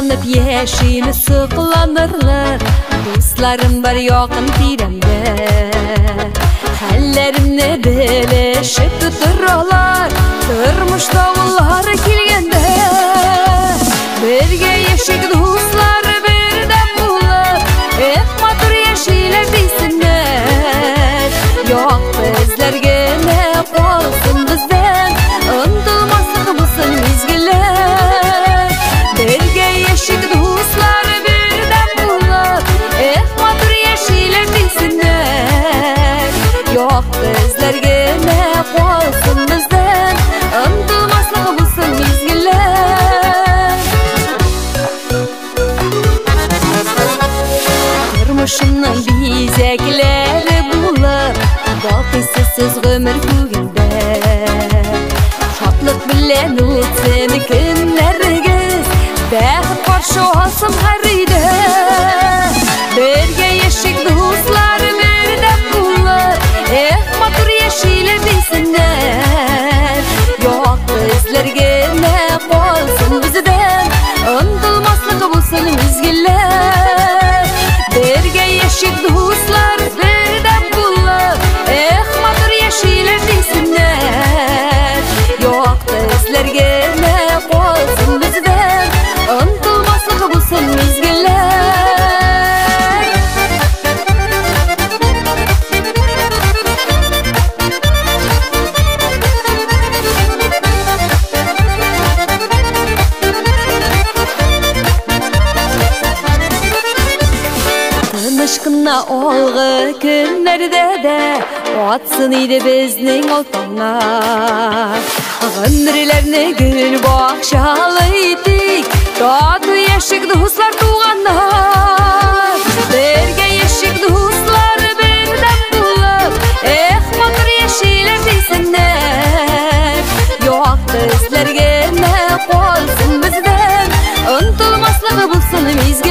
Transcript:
Шатланып яшим, сокланырлык дусларым бар якын тирәмдә. Хәлләремне белешеп торалар, тормыш давыллары килгәндә. Бергә яшик дуслар, бердәм булып, эх, матур яшиләр дисеннәр. Якты эзләр генә калсын бездән, онытылмаслык булсын мизгелләр. Бергә яшик дуслар, бердәм булып, эх, матур яшиләр дисеннәр. Якты эзләр генә калсын бездән, онытылмаслык булсын мизгелләр. Тормышымның бизәкләре булып, балкыйсыз сез гомер күгендә. Шатлык белән үтсен көннәрегез, бәхет каршы алсын һәр өйдә. Бергә яшик дуслар, бердәм булып, эх, матур яшиләр дисеннәр. Якты эзләр генә калсын бездән, онытылмаслык булсын мизгелләр. Бергә яшик дуслар, бердәм булып, эх, матур яшиләр дисеннәр. Якты эзләр генә калсын бездән, онытылмаслык булсын мизгелләр. Тыныч кына алгы көннәрдә дә атсын иде безнең алтыннар. Гомерләрне гөл бакчалы итик, тату яшик дуслар, туганнар. Бергә яшик дуслар, бердәм булып, эх, матур яшиләр дисеннәр. Якты эзләр генә калсын бездән, онытылмаслык булсын мизгелләр.